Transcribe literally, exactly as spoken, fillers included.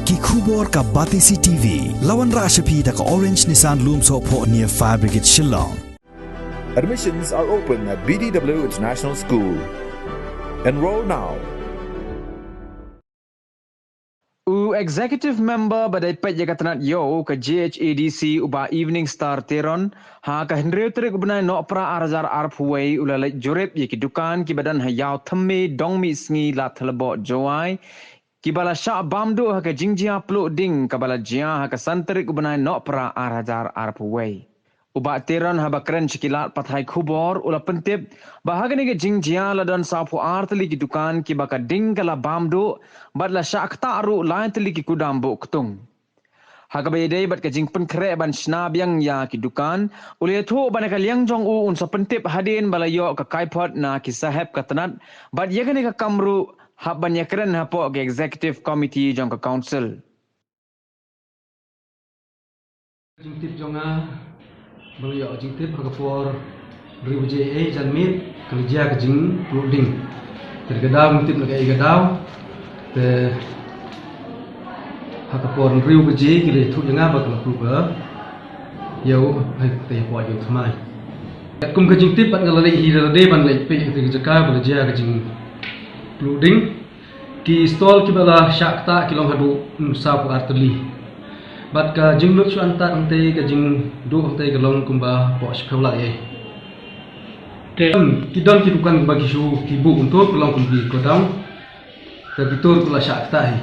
Ki khubor ka Batesi T V. La wanrah sha phi da ka Orange Nissan Lumsohphoh near Fire Brigade Shillong. Admissions are open at B D W International School. Enroll now. U Executive Member ba dei peit ïa ka tnat ïew ka G H A D C u Bah Evening Star Teron ha ka hynriew tarik u bnai Nohprah ar hajar arphew wei u la leit jurip ïa ki dukan kiba don ha Ïawthymme, Dongmihsngi, Ladthadlaboh, Jowai, kiba la shah bam duh ha ka jingjia pluh ding kaba la jia ha ka san tarik u bnai Nohprah ar hajar arphew wei. U Bah Teron haba kren sha ki lad pathai khubor u la pyntip ba ha kane ka jingjia la don sawphew ar tylli ki dukan kiba ka ding ka la bam duh bad la shah ktah ruh lai tylli ki kudam buh ktung. Ha kaba ïadei bad ka jingpynkhreh ban shna biang ïa ki dukan, u la ïathuh ba na ka liang jong u un sa pyntip hadien ba la ïoh ka kaiphod na ki sahep ka tnat bad ïa kane ka kam ruh hap ban ïakren hapoh ka Executive Committee jong ka Council. Jingtip jong nga ba nga ïoh jingtip ha ka por hynriew baje ei janmiet ka la jia ka jingpluh ding. Te ka daw jingtip na ka ei ka daw te ha ka por hynriew baje ki la ïathuh ïa nga ba ka la pluh ka ïew ha ka tei hapoh ïew thymmai. Katkum ka jingtip bad nga la leit hi lade ban leit peit ha ka jaka ba la jia ka jingpluh ding. Ki stall kiba la shah ktah ki long haduh sawphew ar tylli. Bad ka jinglut shuwa hangtei ka jingduh hangtei ka long kumba hapoh shiphew lak ei. Ki don ki dukan ba ki shu ki buh kumto ki long kum ki godown. Te ki tur ki la shah ktah hi.